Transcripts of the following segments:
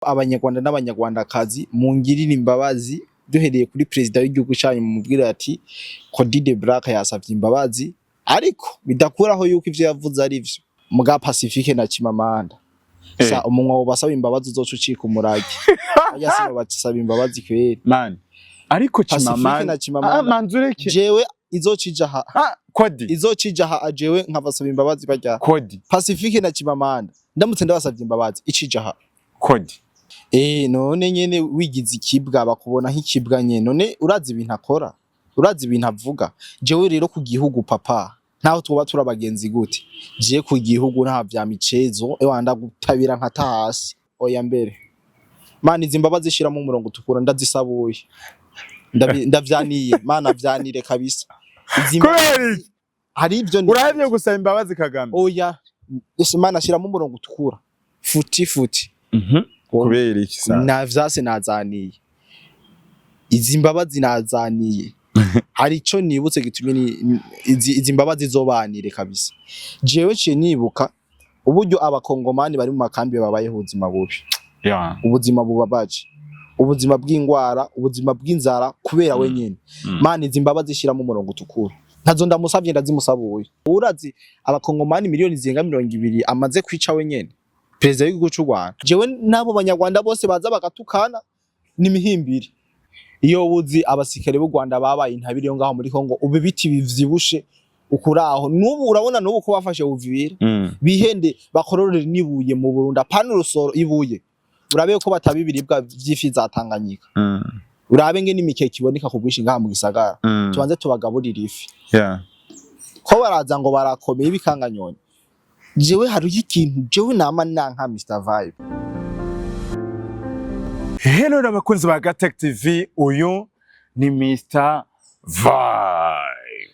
Abanyarwanda n'Abanyarwandakazi, mungirire imbabazi. Duhereye kuri perezida w'igihugu cyanyu, mumubwire ati Cody the Black yasavye imbabazi, ariko bidakuraho yuko ivyo yavuze ari vyo. Muga Pacifique na Chimamanda sa umunwa wobasaba imbabazi uzoca ucika umurage. Oya, sino basaba imbabazi kweri. Man, ariko Pacifique Chimamanda na Chimamanda. Ah, manzureke. Jewe izocija ha Ah, Kodi. izocija ha, jewe nkabasaba imbabazi barya. Kodi. Pacifique na Chimamanda, ndamutse ndabasavye imbabazi, icija ha. Kodi. None nyene wigize ikibwa, bakubona nk'ikibwa nyene. None urazi ibintu akora, urazi ibintu avuga. Jewe rero ku gihugu, papa, ntaho twoba turi abagenzi gute, je ku gihugu nta vya michezo. Ewa, ndagutabira nkata hasi. Oya, mbere mana, izi mbabazi shiramo umurongo utukura, ndazisabuye. Ndavyaniye mana, vyanire kabisa izi Kubera mbabazi. iki? Hari ibyo Urahevye gusaba imbabazi Kagame? Oya, ese mana, shiramo umurongo utukura futi futi. Kubera iki sa? Na vyase nazaniye izi mbabazi, nazaniye. Hari ico nibutse gitumye izi mbabazi zobanire kabisa. Jewe ciye nibuka uburyo Abakongomani bari mu makambi babayeho ubuzima bubi, ubuzima bubabaje, ubuzima bw'ingwara, ubuzima bw'inzara kubera we nyene. Mana, izi mbabazi shiramo umurongo utukura, ntazo ndamusavye, ndazimusabuye. Urazi Abakongomani miliyoni zirenga 20 amaze kwica we nyene, perezida w'igihugu c'u Rwanda? Jewe n'abo Banyarwanda bose baza bagatukana n'imihimbiri. Iyo uzi abasirikare b'u Rwanda babaye intabire yo ngaho muri Kongo, ubu ibiti bivyibushe ukuraho n'ubu, urabona n'ubu ko bafashe Uvira. Bihende bakororere n'ibuye mu Burundi, apana urusoro, ibuye. Urabe ko bataba ibiribwa vy'ifi za Tanganyika. Urabe ngene imikeke iboneka ku bwinshi ngaha mu gisagara. Tubanze tubagaburire ifi. Ko baraza ngo barakomeye ibikanganyoni. Jewe hariho ikintu jewe nama nanka, Mr Vibe. Hello abakunzi ba Gatech TV, uyu ni Mr Vibe.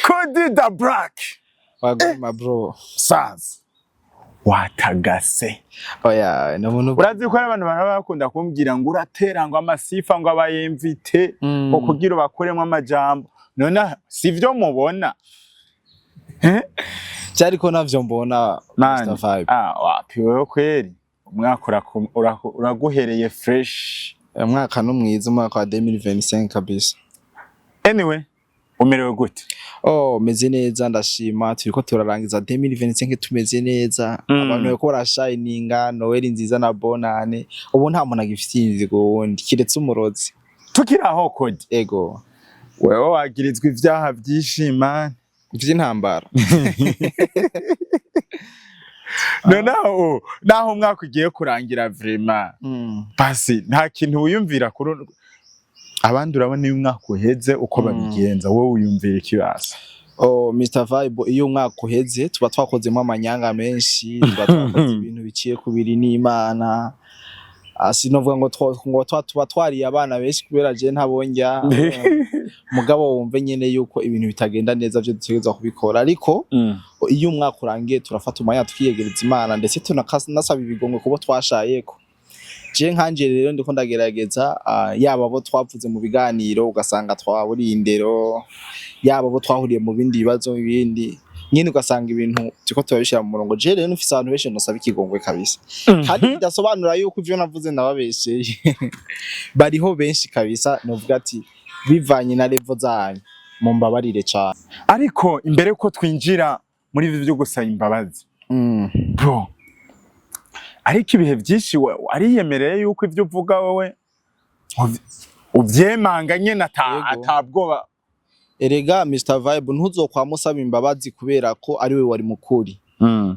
Cody the Black. Waguma bro. Sazi. Watagase. Oya, no muntu. Urazi ko hari abantu bara bakunda kumbwira ngo uratera ngo amasifa ngo abayemvite ngo kugira bakuremo amajambo. None sivyo mubona? Eh? Cyariko navyo mbona, Man. Mr Vibe. Ah, wapi wewe kweri. Umwaka uraguhereye fresh. Umwaka no mwiza, umwaka wa 2025 kabisa. Anyway, umerewe gute? Oh, meze neza, ndashima. Turiko turarangiza 2025 tumeze neza. Abantu bariko barashininga. Noel nziza na bonane. Ubu nta muntu agifitiye inzigo wundi kiretse umurozi. Tukiri aho, Kodi. Ego. Wewe wagirizwa ivyaha vyinshi, man. Vy'intambara. Noneho naho umwaka ugiye kurangira, vraiment, basi nta kintu wiyumvira kuri abandi? Urabona iyo umwaka uheze uko babigenza, wowe wiyumvira ikibasa? Oh, Mr Vibe, iyo umwaka uheze tuba twakozemo amanyanga menshi, tuba twakoze ibintu biciye kubiri n'Imana. Ah, sinovuga ngo tuba twariye abana benshi kubera je ntabonjya. Mugabo wumve nyene yuko ibintu bitagenda neza vyo dutegerezwa kubikora, ariko iyo umwaka urangiye turafata umwanya tukiyegereza Imana, ndetse tunasaba ibigongwe kubo twashayeko. Je nkanje rero ndiko ndagerageza, yaba abo twavuze mu biganiro ugasanga twaburiye indero, yaba abo twahuriye mu bindi bibazo bindi nyene, ugasanga ibintu turiko turabishira mu murongo. Je rero nufise abantu benshi nosaba ikigongwe kabisa, kandi bidasobanura yuko ivyo navuze nababesheye. Bariho benshi kabisa novuga ati bivanye na level zanyu, mumbabarire cane. Ariko imbere yuko twinjira muri ibi byo gusaba imbabazi, bro, ariko ibihe byinshi ariyemereye yuko ibyo uvuga wowe uvyemanga nyene ata Yego. atabwoba. Erega Mr Vibe, ntuzokwama usaba imbabazi kubera ko ari we wari mukuri.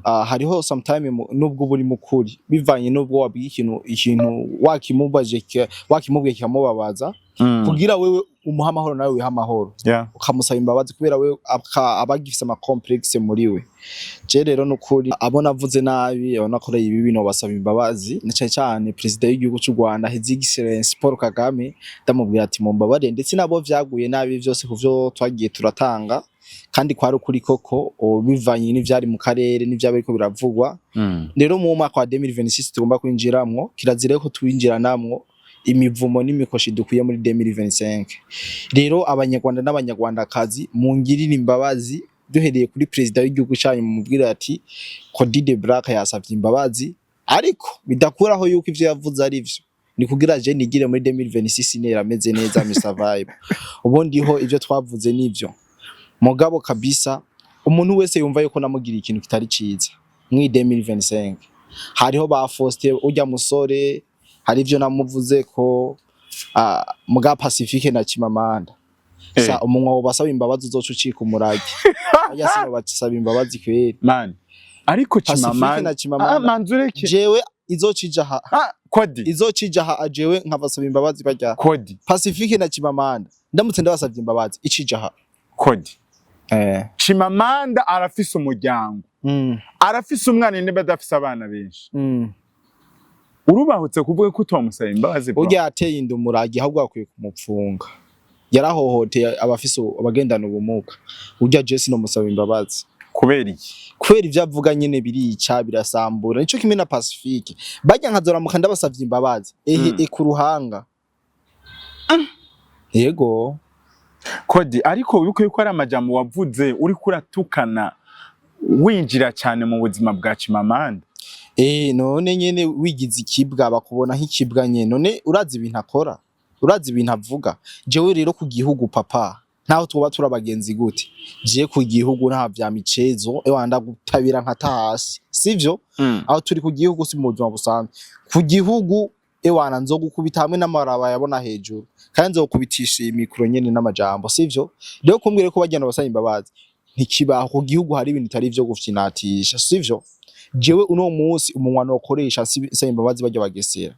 Hariho sometime nubwo uba uri mukuri, bivanye nubwo wabwiye ikintu wakimubaje wakimubwiye kikamubabaza, kugira wewe umuha amahoro nawe wiha amahoro, ukamusaba imbabazi kubera we aba agifise ama complexe muri we. Je rero nukuri abo navuze nabi, abo nakoreye ibibi, no basaba imbabazi, na cane cane perezida w'igihugu c'u Rwanda, His Excellency Paul Kagame. Ndamubwira ati mumbabarire, ndetse nabo vyaguye nabi vyose kuvyo twagiye turatanga, kandi kwari ukuri koko, bivanye n'ivyari mu karere n'ivyaba biriko biravugwa. Rero mu mwaka wa 2026 tugomba kwinjiramwo, kirazira ko twinjiranamwo imivumo n'imikoshi dukwiye muri 2025. Rero Abanyarwanda n'Abanyarwandakazi, mungirire imbabazi. Duhereye kuri perezida w'igihugu cyanyu, mumubwira ati Cody de Black yasavye imbabazi, ariko bidakuraho yuko ivyo yavuze ari vyo. Ni kugira je nigire muri 2026 nera ameze neza, Mr Vibe. Ubundi ho ivyo twavuze nivyo. Mugabo kabisa, umuntu wese yumva yuko namugiriye ikintu kitari ciza mwi 2025, hariho ba Faustin, urya musore, hari ivyo namuvuze ko muga Pacifique na Chimamanda sa umunwa wo basaba imbabazi uzoca ucika umurage. Oya, sino basaba imbabazi kweri. Man, ariko Pacifique Chimamanda na Chimamanda. Ah, manzureke. Jewe izocija ha Ah, Kodi. izocija ha, jewe nkabasaba imbabazi barya Kodi. Pacifique na Chimamanda, ndamutse ndabasavye imbabazi icija ha. Kodi. Chimamanda arafise umuryango, arafise umwana, niba adafise abana benshi. Urubahutse kuvuga ko utomusaba imbabazi, bro? Urya yateye inda umuragi, ahubwo akwiye kumupfunga. Yarahohoteye abafise abagendana ubumuga. Urya je sinomusaba imbabazi. Kubera iki? Kubera ivyo avuga nyene birica, birasambura. Nico kimwe na Pacifique. Barya nkazoramuka ndabasavye imbabazi, ehe, e ku ruhanga, yego. Kodi, ariko wibuke yuko ari amajambo wavuze uriko uratukana, winjira cyane mu buzima bwa Chimamanda. None nyene wigize ikibwa, bakubona nk'ikibwa nyene. None urazi ibintu akora, urazi ibintu avuga. Jewe rero ku gihugu, papa, ntaho twoba turi abagenzi gute, je ku gihugu nta vya michezo. Ewa, ndagutabira nkata hasi, sivyo? Aho turi ku gihugu, si mu buzima busanzwe. Ku gihugu, ewana, nzogukubita hamwe n'amaraba yabona hejuru, kandi nzokubitisha iyi mikoro nyene n'amajambo, sivyo? Rero kumbwire ko bagenda basaba imbabazi, ntikibaho. Ku gihugu hari ibintu bitari ivyo gufyinatisha, sivyo? Jewe uno munsi umunwa nokoresha saba imbabazi barya bagesera,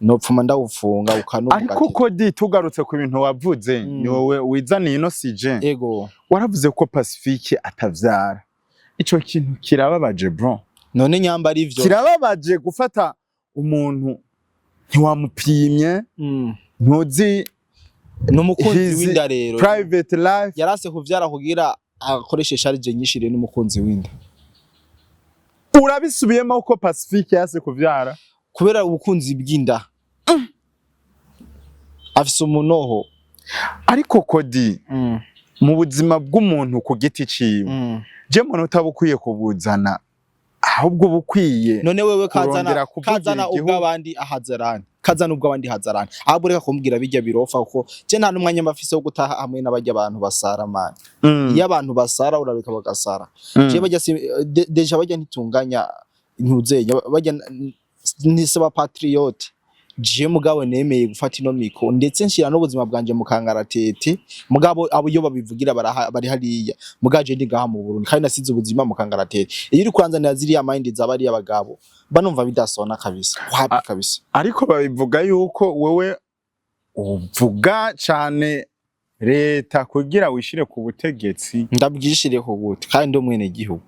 nopfuma ndawufunga ukanuka. Ariko Kodi, tugarutse ku bintu wavuze, ni wowe wizaniye ino sujet. Ego. Waravuze ko Pacifique atavyara. Ico kintu kirababaje, bro. None nyamba ari ivyo? Kirababaje gufata umuntu ntiwamupimye, ntuzi N'umukunzi his w'inda rero. private life. Yarase kuvyara kugira akoreshe charge nyinshi. Rero n'umukunzi w'inda. Urabisubiyemo ko Pacifique yase kuvyara? Kubera ubukunzi bw'inda, afise umunoho. Ariko Kodi, mu buzima bw'umuntu ku giti ciwe, je mbona utaba ukwiye kubuzana, ahubwo uba ukwiye None wewe kazana kurondera kuvugira kazana igihugu. Ubw'abandi ahazarani, kazana ubw'abandi hazarani. Ahubwo reka kumbwira bijya birofa, kuko je nta n'umwanya mba mfise wo gutaha hamwe n'abarya abantu basara, man. Iyo abantu basara urabeka bagasara. Je bajya déjà bajya ntitunganya ntuzenya, bajya ntisaba patriote. Je mugabo nemeye gufata ino micro, ndetse nshira n'ubuzima bwanje mu kangaratete. Mugabo abo iyo babivugira bari hariya, mugabo je ndi ngaha mu Burundi, kandi nasize ubuzima mu kangaratete. Iyo uri kuranzanira ziriya mind z'abariya bagabo, mba numva bidasona kabisa, wapi kabisa. Ariko babivuga yuko wewe uvuga cane leta kugira wishire ku butegetsi. Ndabwishireho gute kandi ndi umwene gihugu?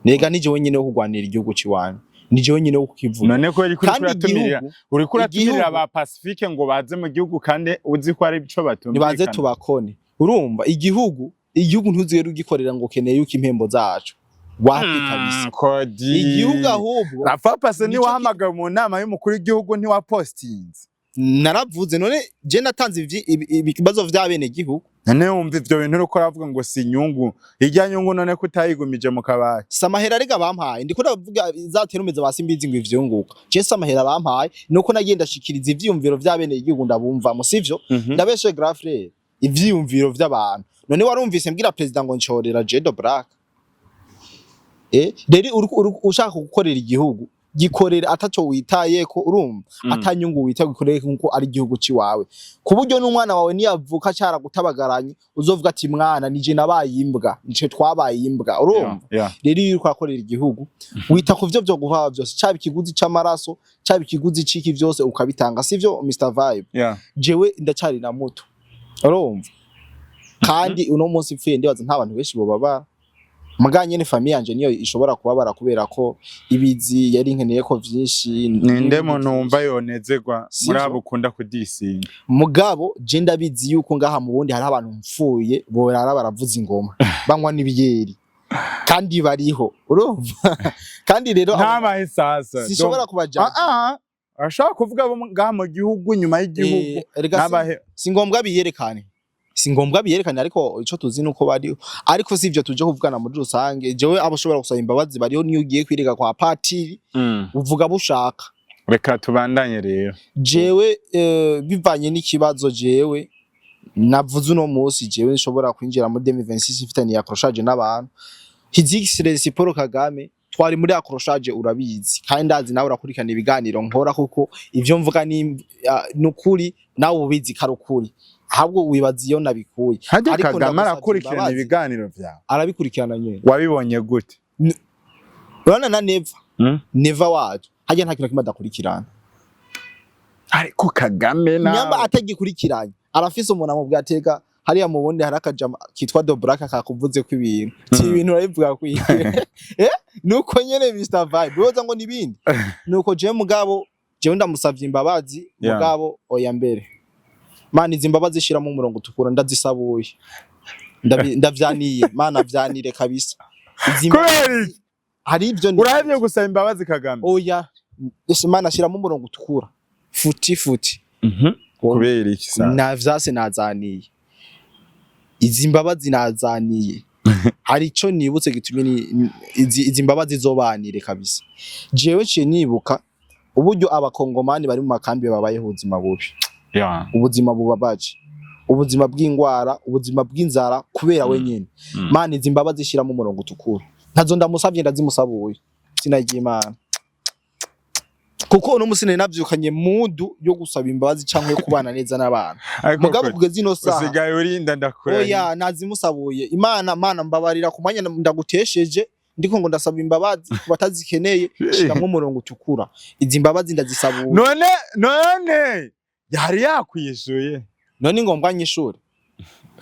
Nega nije wenyine wo kurwanira igihugu ciwanyu, nije wenyine wo kukivuga. None ko uriko Kandi uratumirira igihugu uriko uratumirira igihugu ba Pacifique ngo baze mu gihugu, kandi uzi ko ari ico nibaze batumvikana? Tubakone. Urumva, igihugu ntuzigere ugikorera ngo ukeneye yuko impembo zacu, wapi kabisa. Kodi. Igihugu ahubwo Rafa Pase, nico ntiwahamagawe mu nama y'umukuru w'igihugu, ntiwapostinze? Naravuze. None je natanze ibibazo vy'abene gihugu. None wumva ivyo bintu uriko uravuga ngo si inyungu, irya nyungu none ko utayigumije mu kabati? Si amahera arega bampaye, ndiko ndavuga za terume za simbizi ngo ivyunguka. Je si amahera bampaye, nuko nagiye ndashikiriza ivyiyumviro vy'abene gihugu, ndabumvamo, sivyo? Ndabeshe, grand frère? Ivyiyumviro vy'abantu. None warumvise mbwira president ngo nshorera Jedo Black? Rero ushaka gukorera igihugu, gikorera ataco witayeko, urumva? Atanyungu witaye, gikorere nkuko ari igihugu ciwawe, ku buryo n'umwana wawe niyavuka caragutabagaranye uzovuga ati: "Mwana, nije nabaye imbwa, nice twabaye imbwa", urumva? Rero iyo uriko urakorera igihugu, wita ku vyo vyoguha vyose, caba ikiguzi c'amaraso, caba ikiguzi c'iki, vyose ukabitanga, sivyo, Mr Vibe? Yeah. Jewe ndacari na muto, urumva? Kandi uno munsi mpfuye, ndibaza nta bantu benshi bobabara. Muga nyene famille yanje niyo ishobora kubabara, kubera ko ibizi yari nkeneye ko vyinshi Ninde n'ibindi muntu vyinshi. wumva yonezerwa Sivyo? muri abo ukunda kudisinga? Mugabo je ndabizi yuko ngaha mu Burundi hariho abantu mpfuye borara baravuza ingoma, banywa n'ibiyeri, kandi bariho, urumva? Kandi rero Ntabahe sasa. sinshobora kubajaja. Ah ah, ashobora kuvuga abo ngaha mu gihugu, nyuma y'igihugu. Erega Ntabahe. si ngombwa biyerekane. Si ngombwa biyerekane, ariko ico tuzi nuko bariho. Ariko si ivyo tuje kuvugana muri rusange. Jewe abo ushobora gusaba imbabazi bariho, niyo ugiye kwirega kwa patiri uvuga bushaka. Reka tubandanye rero. Jewe bivanye n'ikibazo jewe navuze uno munsi, jewe nshobora kwinjira muri 2026 mfitaniye accrochage n'abantu. His Excellency Paul Kagame twari muri accrochage, urabizi, kandi ndazi nawe urakurikirana ibiganiro nkora, kuko ivyo mvuga ni nukuri, nawe ubizi ko ari ukuri, ahubwo wibaza iyo nabikuye. Harya Ariko Kagame ndagusavye arakurikirana imbabazi. ibiganiro vyawe? Arabikurikirana nyene. Wabibonye gute? Urabona na Neva, Neva wacu harya nta kintu na kimwe adakurikirana. Ariko Kagame Nyamba nawe atagikurikiranye, arafise umuntu amubwira ateka hariya mu bundi hari akajama kitwa Dobraka kakuvuze ko ibintu si ibintu urabivuga kwiye. Nuko nyene Mr Vibe woza ngo nibindi nuko jewe mugabo jewe ndamusavye imbabazi. Mugabo oya, mbere Mana, izi mbabazi shiramo umurongo utukura, ndazisabuye. Ndavyaniye Mana, vyanire kabisa izi Kubera iki? Hari ivyo ni Urahevye gusaba imbabazi Kagame? Oya, ese Mana, shiramo umurongo utukura futi futi. Kubera iki sa? Na vyase nazaniye izi mbabazi, nazaniye hari ico nibutse gitumye izi mbabazi zobanire kabisa. Jewe nciye nibuka uburyo abakongomani bari mu makambi babayeho ubuzima bubi, ubuzima bubabaje, ubuzima bw'ingwara, ubuzima bw'inzara kubera wenyene. Mana, izi mbabazi shiramo umurongo utukura, ntazo ndamusavye, ndazimusabuye sinagiye Imana, kuko uno musi nari navyukanye mudu yo gusaba imbabazi canke yo kubana neza n'abantu. Ariko Mugabo kugeza ino saha usigaye urinda ndakurahiye. Oya, nazimusabuye. Imana, Mana, mbabarira ku mwanya ndagutesheje ndiko ngo ndasaba imbabazi ku batazikeneye. Shiramwo umurongo utukura, izi mbabazi ndazisabuye. None yari yakwishuye? None ngombwa nyishure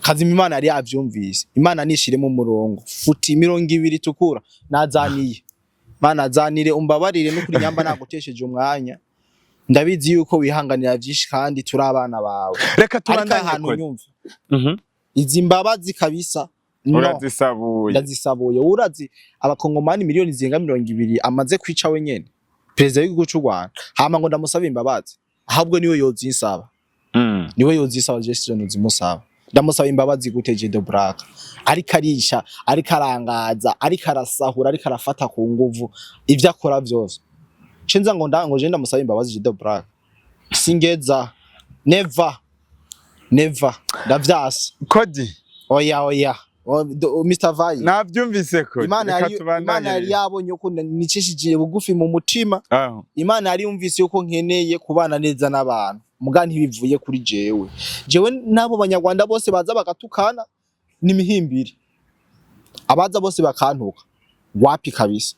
kazima? Imana yari yavyumvise. Imana nishiremo umurongo futi 20 itukura, nazaniye. Mana, zanire, umbabarire n'ukuri nyamba nagutesheje umwanya. Ndabizi yuko wihanganira vyinshi kandi turi abana bawe. Reka Ariko tubandanye. ahantu Kode. nyumva izi mbabazi kabisa, no. Urazisabuye? Ndazisabuye. Urazi abakongomani miliyoni zirenga 20 amaze kwica wenyene perezida w'igihugu c'u Rwanda, hama ngo ndamusaba imbabazi? Ahubwo niwe yozinsaba. Niwe yozisaba, je sijo nozimusaba. Ndamusaba imbabazi gute je de Black, ariko arisha, ariko arangaza, ariko arasahura, ariko arafata ku nguvu, ivyo akora vyose cenza ngo ngo je ndamusaba imbabazi je de Black? Singeza, never, never, ndavyase. Kodi. Oya, oya. Mr Vayi. Navyumvise Kodi. Imana Reka yari tubandanye Imana yari rero. yabonye ko nicishije bugufi mu mutima. Aho. Imana yari yumvise yuko nkeneye kubana neza n'abantu, muga ntibivuye kuri jewe. Jewe n'abo banyarwanda bose baza bagatukana n'imihimbiri, abaza bose bakantuka, wapi kabisa.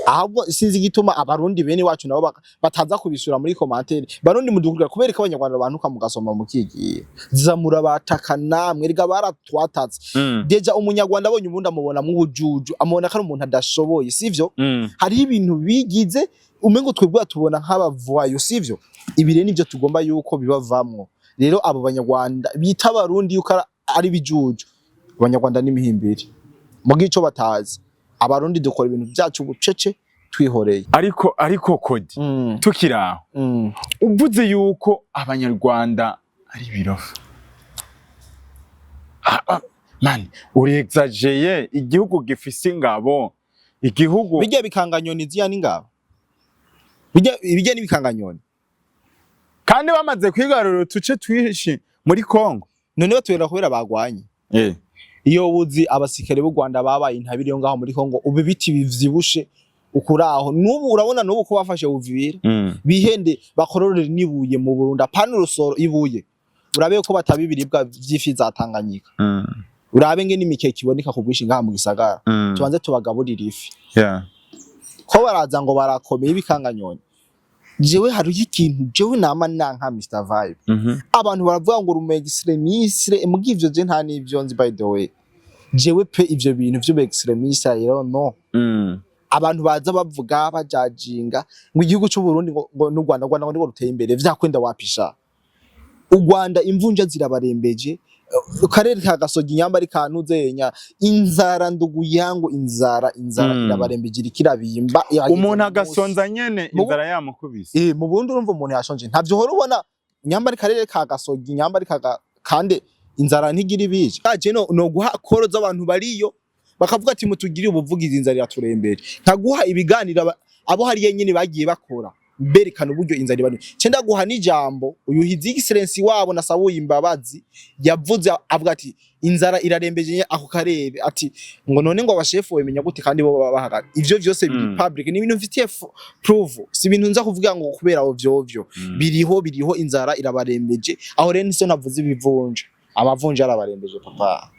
Ahubwo sinzi igituma abarundi bene wacu nabo bataza kubisura muri commentaire. Barundi mudukurira, kubera ko abanyarwanda bantuka mugasoma mukigiye ziza murabataka namwe, erega baratwatatse. Déjà umunyarwanda abonye ubundi amubona ubujuju, amubona ko ari umuntu adashoboye, sivyo? Hariho ibintu bigize umengo twebwe tubona nk'abavayo, sivyo? Ibi rero nivyo tugomba yuko bibavamwo. Rero abo banyarwanda bita abarundi yuko ari bijuju, abanyarwanda n'imihimbiri, muga ico batazi, abarundi dukora ibintu byacu bucece twihoreye. Ariko Kodi, tukiri aho, uvuze yuko abanyarwanda ari ibirofa. Ah, ah, man, urexageye. Igihugu gifise ingabo, igihugu Bijya bikanganyoni ziya n'ingabo, bijya n'ibikanganyoni. Kandi bamaze kwigarurira utuce twinshi muri Kongo. None batubera kubera bagwanye. Iyo uzi abasirikare b'u Rwanda babaye intabire yo ngaho muri Kongo, ubu ibiti bivyibushe ukuraho n'ubu, urabona n'ubu ko bafashe Uvira. Bihende bakororere n'ibuye mu Burundi, apana urusoro, ibuye. Urabe ko bataba ibiribwa vy'ifi za Tanganyika. Urabe ngene imikeke iboneka ku bwinshi ngaha mu gisagara. Tubanze tubagaburire ifi. Ko baraza ngo barakomeye, ibikanganyoni. Jewe hariho ikintu jewe nama nanka, Mr Vibe. Abantu baravuga ngo uri extrémiste, muga ivyo je nta n'ivyo nzi, by the way. Jewe pe, ivyo bintu vy'ubu extrémiste rero no. Abantu baza bavuga bajajinga ngo igihugu c'u Burundi ngo n'u Rwanda, Rwanda ngo nirwo ruteye imbere, vyakwenda wapisha. U Rwanda imvunja zirabarembeje, karere ka Gasogi nyamba ari kanuzenya inzara, ndugu yangu, inzara, inzara irabarembeje, iriko irabimba irageze Umuntu mu agasonza nyene inzara yamukubise. Mu Burundi urumva umuntu yashonje, ntavyo uhora ubona nyamba ari karere ka Gasogi, nyamba ari kaga kandi. Inzara ntigira ibice. Aje no guha koro z'abantu bariyo bakavuga ati: "Mutugirire ubuvugizi, inzara iraturembere." Nkaguha ibiganiro abo hariya nyene bagiye bakora berekana uburyo inzara ibari. Cenda guha n'ijambo uyu His Excellency wabo nasabuye imbabazi yavuze, avuga ati: "Inzara irarembeje ako karere." Ati ngo: "None ngo abashefu bemenya gute kandi bo baba bahagaze?" Ivyo vyose biri public, ni ibintu mfitiye proof, si ibintu nza kuvuga ngo kubera aho vyovyo biriho, biriho. Inzara irabarembeje. Aho rero niso navuze ibivunja, amavunja arabarembeje papa,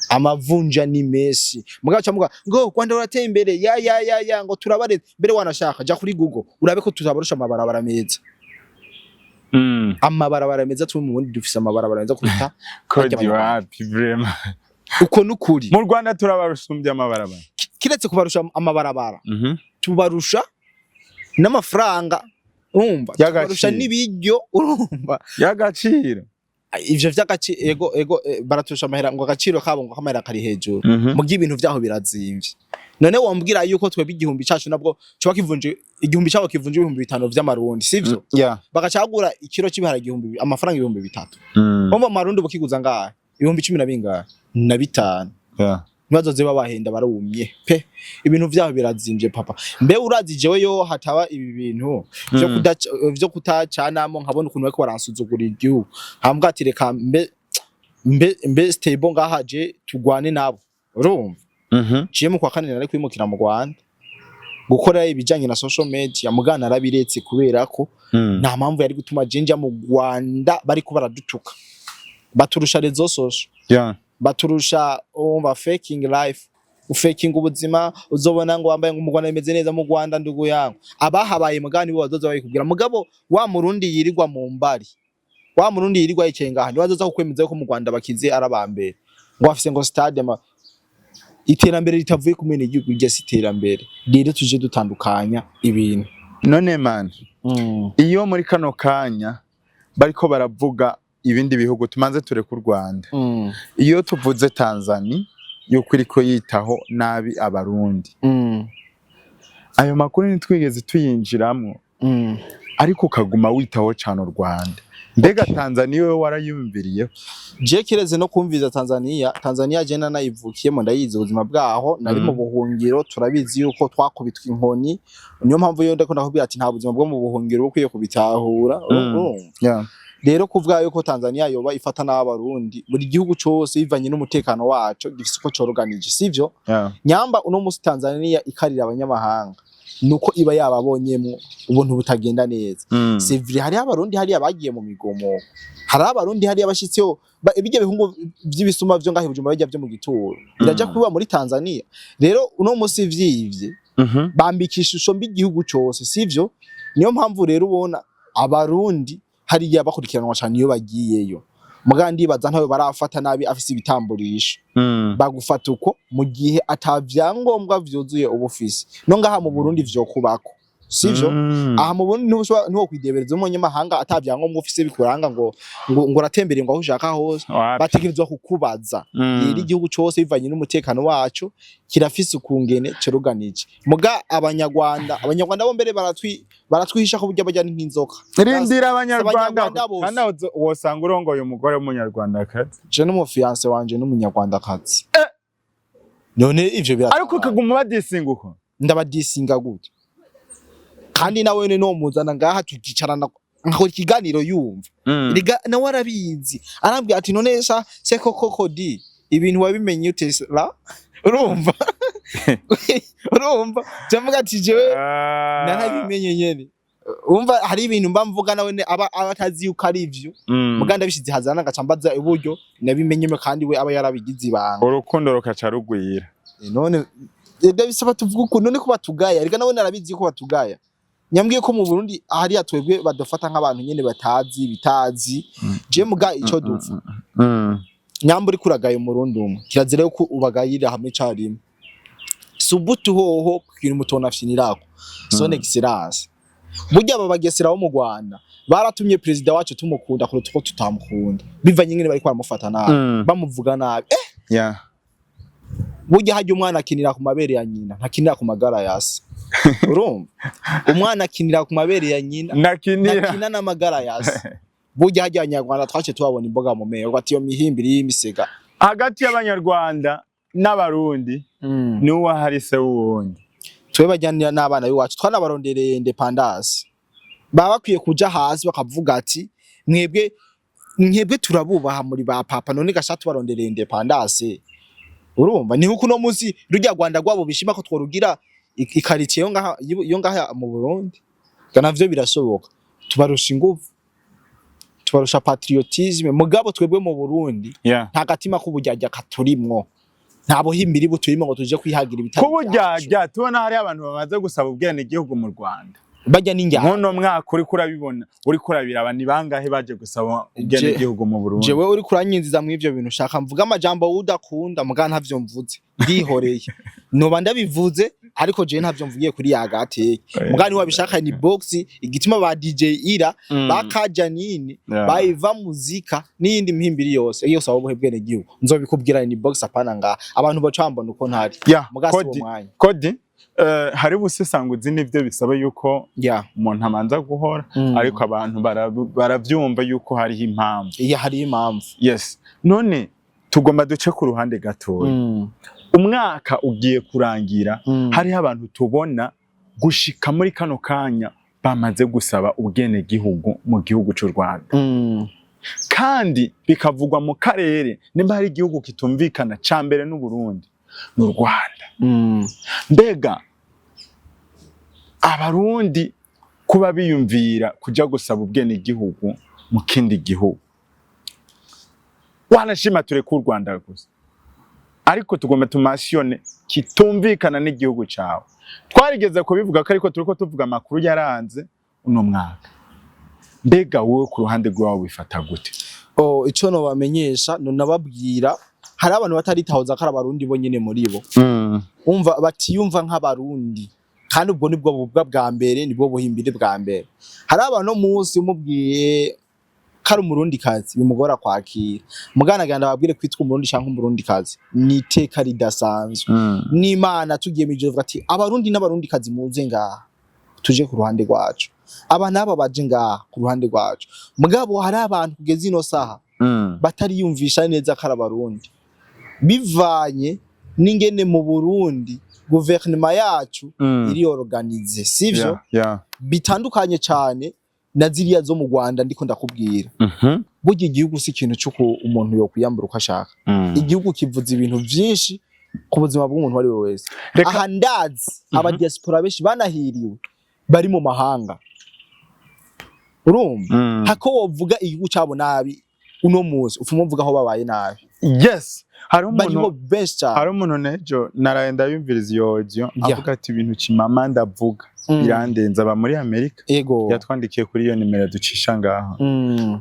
amavunja ni menshi. Mugabo camuga ngo Rwanda rurateye imbere, ya ya ya ya, ngo turabareze mbere. Wanashaka ja kuri Google urabe ko tuzabarusha amabarabara meza. Amabarabara meza, turi mu Burundi dufise amabarabara meza kuruta Kodi. barya Abanyarwanda. Wapi vraiment. Uko nukuri. Mu Rwanda turabarusumbya amabarabara? Kiretse kubarusha amabarabara, tubarusha n'amafaranga, urumva? Y'agaciro. Tubarusha n'ibiryo, urumva? Y'agaciro. Ivyo vy'agaciro, ego ego, baraturusha amahera, ngo agaciro kabo, ngo kamahera kari hejuru. Mugihe ibintu vyaho birazimvye. None wombwira yuko twebwe 1000 cacu nabwo coba kivunje, 1000 cabo kivunje 5000 vy'amarundi, sivyo? Yeah. Bagacagura ikiro c'ibiharage igihumbi, amafaranga 3000. Umva, amarundi bukiguza ngahe? Ibihumbi cumi na bingahe na bitanu. Ntibazoze babahenda, barumye pe. Ibintu vyaho birazimvye papa. Mbe urazi jewe yo hataba ibi bintu vyo kudaca, vyo kutacanamo, nkabona ukuntu bariko baransuzugura igihugu, nkambwa ati: "Reka mbe stable ngaha, je tugwane nabo." Urumva? Ciye mu kwa kane nari kwimukira mu Rwanda gukora ibijanye na social media, mugana narabiretse kubera ko nta mpamvu yari gutuma je nja mu Rwanda bariko baradutuka, baturusha réseaux sociaux, baturusha, umva, faking life, ufaking ubuzima. Uzobona ngo wambaye ngo mu Rwanda bimeze neza. Mu Rwanda, ndugu yangu, abahabaye mugani bo bazoza babikubwira. Mugabo wa Murundi yirirwa mu mbari, wa Murundi yirirwa yicaye ngaha, ntibazoza kukwemeza ko mu Rwanda bakize arabambere, ngo bafise ngo stade iterambere ritavuye ku mwene igihugu, iryo si iterambere. Rero tuje dutandukanya ibintu. None man, iyo muri kano kanya bariko baravuga ibindi bihugu, tumanze tureke u Rwanda, iyo tuvuze Tanzania yuko iriko yitaho nabi Abarundi, ayo makuru ntitwigeze tuyinjiramwo, ariko ukaguma witaho cane u Rwanda. Mbega Tanzania wewe warayumviriyeho? Je kireze no kumviza Tanzania. Tanzania je nanayivukiyemo, ndayizi ubuzima bwaho, nari mu buhungiro. Turabizi yuko twakubitwa inkoni, niyo mpamvu iyo ndiko ndakubwira ati nta buzima bwo mu buhungiro bukwiye kubitahura. Urumva? Yeah. Rero kuvuga yuko Tanzania yoba ifata n'abarundi, buri gihugu cose bivanye n'umutekano waco gifise uko coroganije, sivyo? Yeah. Nyamba uno musi Tanzania ikarira abanyamahanga, nuko iba yababonyemwo ubuntu butagenda neza. C'est vrai, hariho Abarundi hariya bagiye mu migomo, hariho Abarundi hariya bashitseho ibijya bihungu vy'ibisuma vyo ngahe Bujumbura, bijya vyo mu gituro biraja kuba muri Tanzania. Rero uno musi vyivye bambika ishusho mbi igihugu cose, sivyo? Niyo mpamvu rero ubona Abarundi hariya bakurikiranwa cane iyo bagiyeyo. Muga ndibaza ntawe barafata nabi afise ibitamburisho. Bagufata uko mu gihe ata vyangombwa vyuzuye uba ufise. No ngaha mu Burundi vyokubako, sivyo? Aha mu Burundi ntushobora, ntiwokwidebereza umunyamahanga ata vyangombwa ufise bikuranga ngo uratembere ngo aho ushaka hose. Wapi. Bategerezwa kukubaza. Rero igihugu cose bivanye n'umutekano waco kirafise ukungene ceruganije. Muga Abanyarwanda bo mbere baratwihisha ko burya barya nk'inzoka. Rindira, Abanyarwanda. Abanyarwanda bose. Kandi aho wosanga urongoye umugore w'Umunyarwandakazi. Je n'umufiancé wanje n'Umunyarwandakazi. None ivyo Ariko biratangaje. ukaguma ubadisinga uko? Ndabadisinga gute kandi nawe no muzana ngaha tukicarana nkakora ikiganiro yumva? Erega nawe arabizi, arambwira ati: "None sa se koko Kodi, ibintu wabimenye ute la?" Urumva, ndavuga ati: "Jewe narabimenye nyene." Umva, hari ibintu mba mvuga nawe aba atazi yuko ari ivyo. Muga ndabishize hazana, ngaca mbaza uburyo nabimenyemo, kandi we aba yarabigize ibanga. Urukundo rukaca rugwira. None erega bisaba tuvuge ukuntu none ko batugaya. Erega nawe narabizi ko batugaya. Nyambwiye ko mu Burundi hariya twebwe badufata nk'abantu nyene batazi bitazi. Je muga ico dupfa, nyamba uriko uragaya Umurundi umwe, kirazira yuko ubagayirira hamwe icarimwe. Subutu hoho kukintu mutonafyinirako son excellence. Burya aba bagesera bo mu Rwanda baratumye perezida wacu tumukunda kuruta uko tutamukunda, bivanye ingene bariko baramufata nabi, bamuvuga nabi. Burya harya umwana akinira ku mabere ya nyina, ntakinira ku magara ya se. Urumva, umwana akinira ku mabere ya nyina. Nakinira. Ntakina n'amagara ya se. Burya harya Abanyarwanda twaciye tubabona imboga mu menyo, ati iyo mihimbiri y'imisega. Hagati y'Abanyarwanda n'Abarundi, niwe hari se w'uwundi. Twe bajyanira n'abana b'iwacu, twanabarondereye indépendance. Baba bakwiye kuja hasi bakavuga ati: "Mwebwe, mwebwe turabubaha, muri ba papa." None gasha tubarondereye indépendance. Urumva ni nkuko uno munsi rujya Rwanda rwabo bishima ko tworugira ikaritiye yo ngaha mu Burundi. Ga navyo birashoboka. Tubarusha inguvu, tubarusha patriotisme, mugabo twebwe mu Burundi nta gatima k'uburyarya katurimwo, nta buhimbiri buturimo ngo tuje kwihagira ibitari Ku ibyacu. Buryarya, tubona hariho abantu bamaze gusaba ubwenegihugu mu Rwanda. Bajya n'injyana. Nk'uno mwaka uriko urabibona, uriko urabiraba, ni bangahe baje gusaba ubwenegihugu mu Burundi? Jewe uri kuranyinziza mu ivyo bintu, shaka mvuga amajambo wowe udakunda, muga ntavyo mvuze, ndihoreye. Noba ndabivuze, ariko jewe ntavyo mvugiye kuri yagateke. Muga ni wabishaka ni box igituma ba DJ Ira, ba Kajanini, bayiva muzika n'iyindi mihimbiri yose iyo saba ubuhe bwene gihugu, nzobikubwira ni box, apana ngaha abantu baca bambona uko ntari. Muga si uwo Kodi, mwanya. Kodi, hari ubusesanguzi, nivyo bisaba yuko umuntu abanza guhora, ariko abantu baravyumva yuko hariho impamvu. Iya, hariho impamvu. Yes, none tugomba duce ku ruhande gatoya. Umwaka ugiye kurangira, hariho abantu tubona gushika muri kano kanya bamaze gusaba ubwenegihugu mu gihugu c'u Rwanda, kandi bikavugwa mu karere nimba hari igihugu kitumvikana ca mbere n'u Burundi, n'u Rwanda. Mbega Abarundi kuba biyumvira kuja gusaba ubwenegihugu mu kindi gihugu, wanashima tureke u Rwanda gusa, ariko tugomba tumasiyone kitumvikana n'igihugu cawe. Twarigeze kubivuga ko, ariko turiko tuvuga amakuru yaranze uno mwaka. Mbega wowe ku ruhande rwawe wifata gute? Oh, ico nobamenyesha, nonababwira, hari abantu bataritahuza ko ari Abarundi bo nyene muri bo. Umva, batiyumva nk'Abarundi, kandi ubwo nibwo bubwa bwa mbere, nibwo buhimbire bwa mbere. Hari abantu no munsi umubwiye ko ari Umurundi kazi bimugora kwakira. Mugana ganda babwire kwitwa Umurundi canke Umurundi kazi ni iteka ridasanzwe. N'Imana tugiye mw'ijuru ivuga ati: "Abarundi n'Abarundi kazi, muze ngaha tuje ku ruhande rwacu, aba n'aba baje ngaha ku ruhande rwacu." Mugabo hari abantu kugeza ino saha batariyumvisha neza ko ari Abarundi, bivanye n'ingene mu Burundi guverinoma yacu iri organisée, sivyo? Yeah. Bitandukanye cane na ziriya zo mu Rwanda ndiko ndakubwira. Burya igihugu si ikintu c'uko umuntu yokwiyambura uko ashaka. Igihugu kivuza ibintu vyinshi ku buzima bw'umuntu uwo ari we wese. Aha ndazi abadiaspora benshi banahiriwe bari mu mahanga, urumva, hako wovuga igihugu cabo nabi uno musi, ufuma uvuga aho babaye nabi. Yes, hari Bariho umuntu benshi cane. Hari umuntu nejo naraye ndayumviriza iyo audio, avuga ati: "Ibintu Chimamanda avuga birandenze." Aba muri Amerika. Yatwandikiye kuri iyo nimero ducisha ngaho.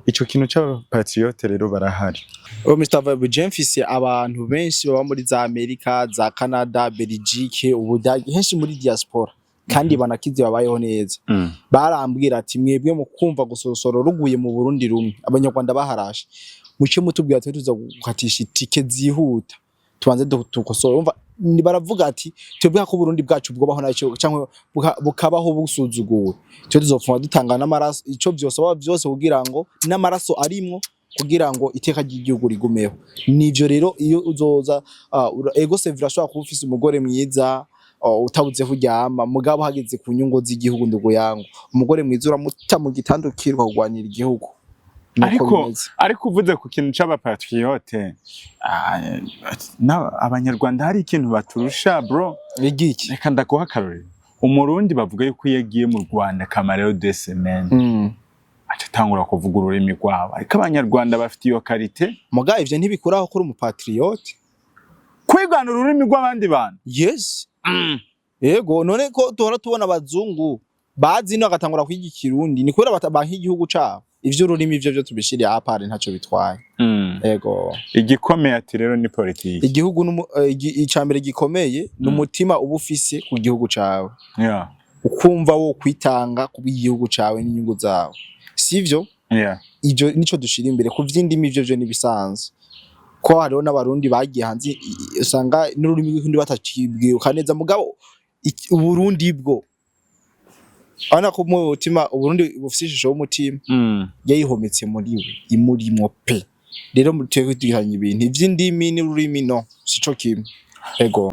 Ico kintu c'abapatriote rero barahari. Oh, Mr. Vibe, je mfise abantu benshi baba muri za Amerika, za Canada, Belgique, Ubudagi, henshi muri diaspora, kandi banakize, babayeho neza. Barambwira ati: "Mwebwe mu kumva gusorosoro ruguye mu Burundi rumwe, Abanyarwanda baharashe, muce mutubwira, twe tuza gukatisha itike zihuta, tubanze dukosore." Umva, baravuga ati: "Twebwe ko Burundi bwacu bwobaho nacyo cyangwa bukabaho busuzuguwe, twe tuzopfuma dutanga n'amaraso, ico vyosaba vyose, kugira ngo n'amaraso arimwo, kugira ngo iteka ry'igihugu rigumeho." Nivyo rero, iyo uzoza ego sevra ashobora kuba ufise umugore mwiza, utabuze kuryama, mugabo hageze ku nyungu z'igihugu, ndugu yangu, umugore mwiza uramuta mu gitanda ukiruka kurwanira igihugu. Nuko bimeze. Ariko uvuze ku kintu c'abapatriote, Abanyarwanda hari ikintu baturusha, bro. Igiki? Reka ndaguha akarorero. Umurundi bavuga yuko iyo agiye mu Rwanda kamarayo 2 semaines, aca atangura kuvuga ururimi rwabo, ariko Abanyarwanda bafite iyo qualité. Mugabo ivyo ntibikuraho kuri umupatriote. Kwigana ururimi rw'abandi bantu? Yes. Yego, none ko duhora tubona abazungu bazi ino bagatangura kwiga Ikirundi, ni kubera banka igihugu cabo? Ivy'ururimi ivyo vyo tubishire à part, ntaco bitwaye. Yego. Igikomeye ati rero ni politiki. Igihugu icambere gikomeye ni umutima uba ufise ku gihugu cawe, ukumva wo kwitanga ku bw'igihugu cawe n'inyungu zawe, sivyo? Yeah. Ivyo nico dushira imbere. Ku vy'indimi ivyo vyo nibisanzwe, ko hariho n'Abarundi bagiye hanze, usanga n'ururimi rw'ikirundi batakibwiruka neza, mugabo Uburundi bwo Urabona ko mu mutima Uburundi bufise ishusho y'umutima, yayihometse muri we, imurimwo pe. Rero twebwe duhanye ibintu ivy'indimi n'ururimi, no sico kimwe, ego.